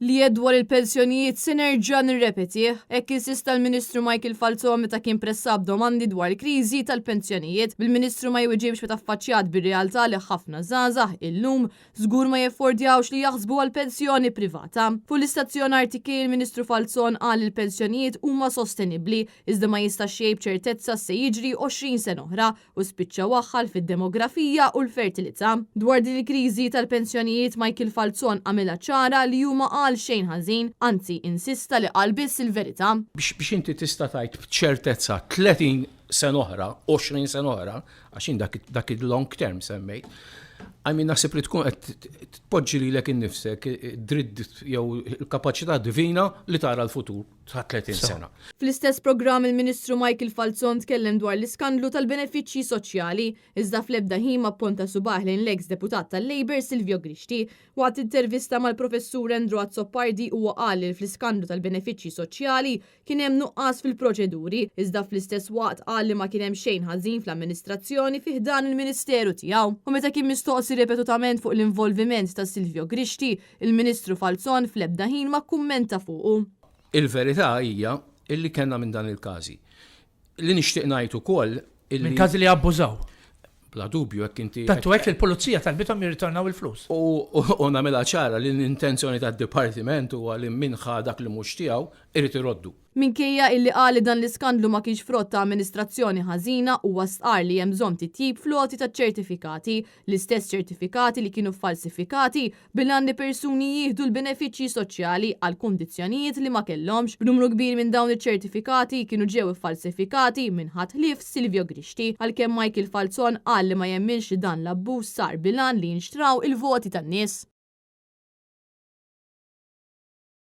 Li għedt dwar il-pensjonijiet se nerġa' nirrepetih, hekk insista l-Ministru Michael Falzon meta kien pressat b'domandi dwar il-kriżi tal-pensjonijiet, bil-Ministru ma jweġibx meta affaċċjat bir-realtà li ħafna żgħażagħ illum żgur ma jeffordjawx li jaħsbu għal pensjoni privata. Fuq l-istazzjon RTK il-Ministru Falzon qal li l-pensjonijiet huma sostenibbli iżda ma jistax jgħid b'ċertezza x'se jiġri 20 sena oħra u spiċċa waħħal fid-demografija u l-fertilità. Dwar din il-kriżi tal-pensjonijiet Michael Falzon għamilha ċara li hu ma qal xejn ħażin, anzi insista li qal biss il-verità. Biex inti tista' tgħid b'ċertezza 30 sena oħra, 20 sena oħra, għax jien dak il-long term semmejt, I mean naħseb li tkun qed tpoġġi lilek innifsek dritt jew il-kapaċità divina li tara l-futur ta' 30 sena. Fl-istess programm il-Ministru Michael Falzon tkellem dwar l-iskandlu tal-benefiċċji soċjali, iżda fl-ebda ħin ma pponta subgħajh lejn l-eks deputat tal-Labour Silvio Grixti. Waqt intervista mal-Professur Andrew Azzopardi huwa qal li fl-iskandlu tal-benefiċċji soċjali kien hemm nuqqas fil-proċeduri, iżda fl-istess waqt qal li ma kien hemm xejn ħażin fl-amministrazzjoni fi ħdan il-Ministeru tiegħu. U meta kien mistoqsi ripetutament fuq l-involviment ta' Silvio Grixti, il-Ministru Falzon fl-ebda ħin ma kkummenta fuqu. Il-verità hija illi kellna minn dan il-każi. Li nixtieq ngħid ukoll illi. Minn każi li abbużaw. Bla dubju hekk inti. Tantu hekk li l-pulizija talbithom jirritornaw il-flus. U nagħmilha ċara li l-intenzjoni tad-dipartiment huwa li min ħa dak li mhux tiegħu irid iroddu. Minkejja illi qal li dan l-iskandlu ma kienx frott ta' amministrazzjoni ħażina huwa stqarr li hemm bżonn titjib fl-għoti taċ-ċertifikati, l-istess ċertifikati li kienu ffalsifikati bil-għan li persuni jieħdu l-benefiċċji soċjali għal kundizzjonijiet li ma kellhomx, b'numru kbir minn dawn iċ-ċertifikati kienu ġew iffalsifikati minn ħadd ħlief Silvio Grixti, għalkemm Michael Falzon qal li ma jemminx li dan l-abbuż sar bil-għan li jinxtraw il-voti tan-nies.